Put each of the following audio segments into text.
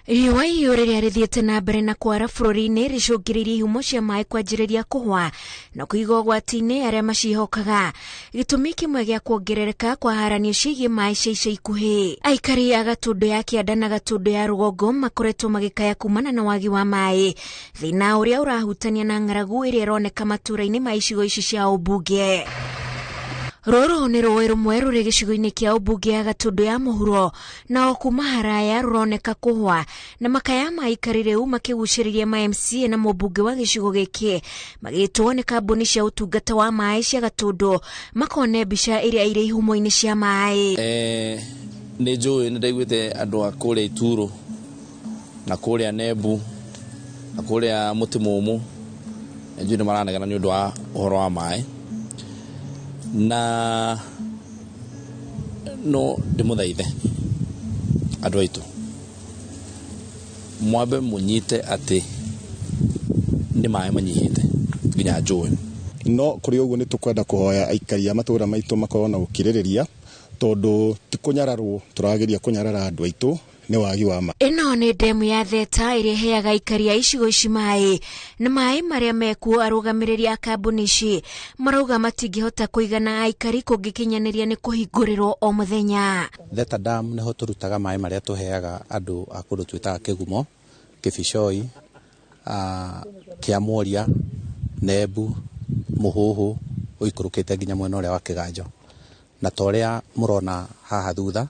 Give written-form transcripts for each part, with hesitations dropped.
Riũa ihiũ rĩrĩa rĩthiĩte na mbere na kwara bũrũri-inĩ rĩcũngĩrĩirie ihumo cia maĩ kwanjĩrĩria kũhwa na kũiga ũgwati-inĩ arĩa maciĩhokaga. Gĩtũmi kĩmwe gĩa kuongerereka kwa haranio ciĩgiĩ maĩ cia ica ikuhĩ. Aikari a Gatũndũ ya kĩanda na Gatũndũ ya rũgongo makoretwo magĩkaya kumana na wagi wa maĩ, thĩna ũrĩa ũrahutania na ng'aragu ĩrĩa ĩroneka matũũra-inĩ ma icigo ici cia ũmbunge. Rũrũ nĩ rũĩ rũmwe rũrĩ gĩcigo-inĩ kĩa ũmbunge ya Gatũndũ ya mũhuro, na o kuma haraya rũroneka kũhwa, na makaya ma aikari rĩu makĩgucĩrĩria ma MCA na mũmbunge wa gĩcigo gĩkĩ magĩtwo nĩ kambuni cia ũtungata wa maĩ cia Gatũndũ makone mbica ĩrĩa irĩ ihumo-inĩ cia maĩ. Nĩ njũĩ nĩ ndaiguĩte andũ a kũrĩa Ituro na kũrĩa Nembu na kũrĩa Mũtĩ Mũmũ, nĩ njũĩ nĩ maranegena nĩ ũndũ wa ũhoro wa maĩ, na no ndĩmũthaithe andũ aitũ mwambe mũnyite atĩ nĩ maĩ manyihĩte nginya njũĩ. No kũrĩ ũguo nĩ tũkwenda kũhoya aikari a matũũra maitũ makorwo na gũkirĩrĩria, tondũ ti kũnyararwo tũrageria kũnyarara andũ aitũ nĩ wagi wa maĩ. Ĩno nĩ ndemu ya Theta ĩrĩa ĩheaga aikari a icigo ici maĩ, na maĩ marĩa mekuo arũgamĩrĩri a kambuni ici marauga matingĩhota kũigana aikari kũngĩkinyanĩria nĩ kũhingũrĩrwo o mũthenya. Theta Dam nĩho tũrutaga maĩ marĩa tũheaga andũ a kũndũ twĩtaga Kĩgumo, Kĩbicoi, Kĩamworia, Nembu, Mũhũhũ, ũikũrũkĩte nginya mwena ũrĩa wa Kĩganjo. Na ta ũrĩa mũrona haha thutha,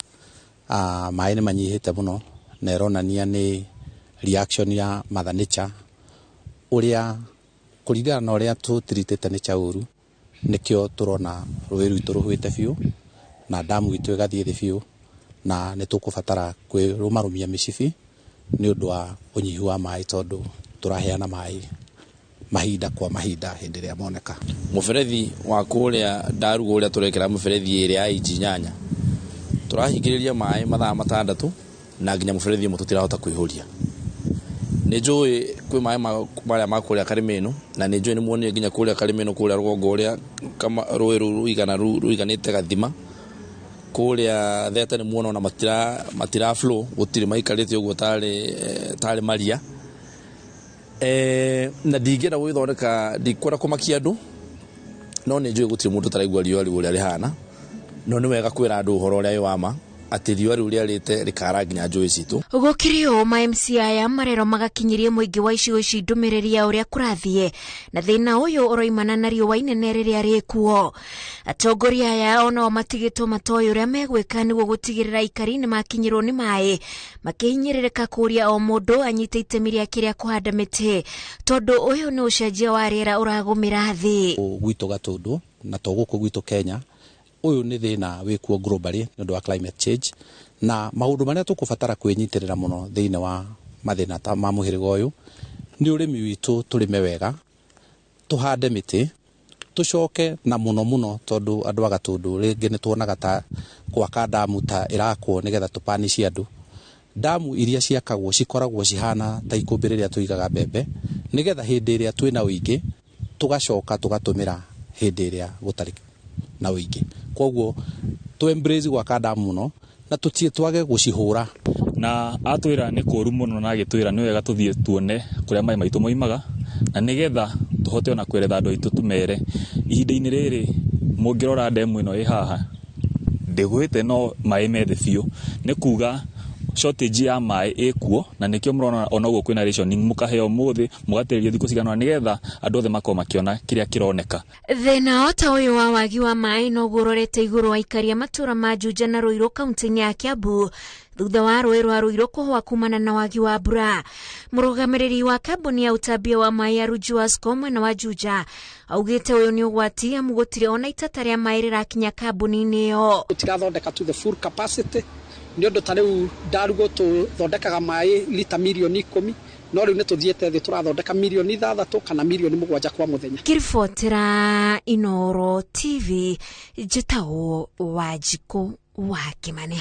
maĩ nĩ manyihĩte mũno, na ĩronania nĩ reaction ya Mother Nature, ũrĩa kũringana na ũrĩa tũtiritĩte nature ũru, nĩkĩo tũrona rũĩ rwitũ rũhwĩte biũ, na damu itũ ĩgathiĩ thĩ biũ, na nĩ tũkũbatara kwĩrũmarũmia mĩcibi nĩ ũndũ wa ũnyihu wa maĩ, tondũ tũraheana maĩ mahinda kwa mahinda hĩndĩ ĩrĩa moneka. Mũberethi wa kũrĩa Ndarugu ũrĩa tũrekĩra mũberethi ĩrĩa ya inji 8, tũrahingĩrĩria maĩ mathaa 6 na nginya mũberethi ũmwe tũtirahota kũihũria. Nĩ njũĩ kwĩ maĩ marĩa ma kũrĩa Karĩmĩnũ, na nĩ njũĩ nĩ muonire nginya kũrĩa Karĩmĩnũ kũrĩa rũgongo ũrĩa rũĩ rũu rũiganĩte gathima. Kũrĩa Theta nĩ muona ona matira flow, gũtirĩ maikarĩte ũguo tarĩ maria. Na ndingĩenda gwĩthondeka, ndikwenda kũmakia andũ, no nĩ njũĩ gũtirĩ mũndũ ũtaraigua riũa rĩu ũrĩa rĩhana. No nĩ wega kwĩra andũ ũhoro ũrĩa wĩ wa ma, atĩ riũa rĩu rĩarĩte rĩkara nginya njũĩ citũ. Gũkĩrĩ ũũ, ma MCA aya marerwo magakinyĩrie mũingĩ wa icigo ici ndũmĩrĩri ya ũrĩa kũrathiĩ, na thĩna ũyũ ũroimana na riũa inene rĩrĩa rĩkuo. Atongoria aya onao matigĩtwo matoĩ ũrĩa megwĩka nĩguo gũtigĩrĩra aikari nĩ makinyĩrwo nĩ maĩ, makĩhinyĩrĩrĩka kũũria o mũndũ anyite itemi rĩake rĩa kũhanda mĩtĩ, tondũ ũyũ nĩ ũcenjia wa rĩera ũragũmĩra thĩ. Gwitũ Gatũndũ na to gũkũ gwitũ Kenya, ũyũ nĩ thĩna wĩkuo globally nĩ ũndũ wa climate change, na maũndũ marĩa tũkũbatara kwĩnyitĩrĩra mũno thĩinĩ wa mathĩna ta ma mũhĩrĩga ũyũ nĩ ũrĩmi witũ, tũrĩme wega, tũhande mĩtĩ, tũcoke na mũno mũno, tondũ andũ a Gatũndũ rĩngĩ nĩ tuonaga ta gwaka damu ta ĩrakwo nĩgetha tũpanicie andũ. Damu iria ciakagwo cikoragwo cihana ta ikũmbĩ rĩrĩa tũigaga mbembe, nĩgetha hĩndĩ ĩrĩa twĩna ũingĩ tũgacoka tũgatũmĩra hĩndĩ ĩrĩa gũtarĩ na ũingĩ. Koguo tũ embrace gwaka damu mũno na tũtie twage gũcihũra. Na atwĩra nĩ kũũru mũno, na agĩtwĩra nĩ wega tũthiĩ tuone kũrĩa maĩ maitũ moimaga, na nĩgetha tũhote ona kweretha andũ aitũ tũmere ihinda-inĩ rĩrĩ mũngĩrora ndemu ĩno ĩ haha ndĩgwĩte no maĩ me thĩ biũ, nĩ kuga shortage ya maĩ ĩkuo, na nĩkĩo mũrona ona ũguo kwĩna rationing, mũkaheo ũmũthĩ mũgatĩrĩrio thikũ cigana ũna nĩgetha andũ othe makorwo makĩona kĩrĩa kĩroneka. Thĩna o ta ũyũ wa wagi wa maĩ noguo ũrorete igũrũ wa aikari a matũũra ma Juja na Ruiru kaunti-inĩ ya Kiambu thutha wa rũĩ rwa Ruiru kũhwa kumana na wagi wa mbura. Mũrũgamĩrĩri wa kambuni ya ũtambia wa maĩ ya Rujuasco mwena wa Juja augĩte ũyũ nĩ ũgwati amu gũtirĩ ona itata rĩa maĩ rĩrakinya kambuni-inĩ ĩyo. Tũtirathondeka to the full capacity nĩ ũndũ ta rĩu Ndarugu tũthondekaga maĩ lita mirioni 10, no rĩu nĩ tũthiĩte thĩ tũrathondeka mirioni 6 kana mirioni 7 kwa mũthenya. Ngĩribotera Inooro TV, njĩtagwo Wanjikũ wa Kĩmani.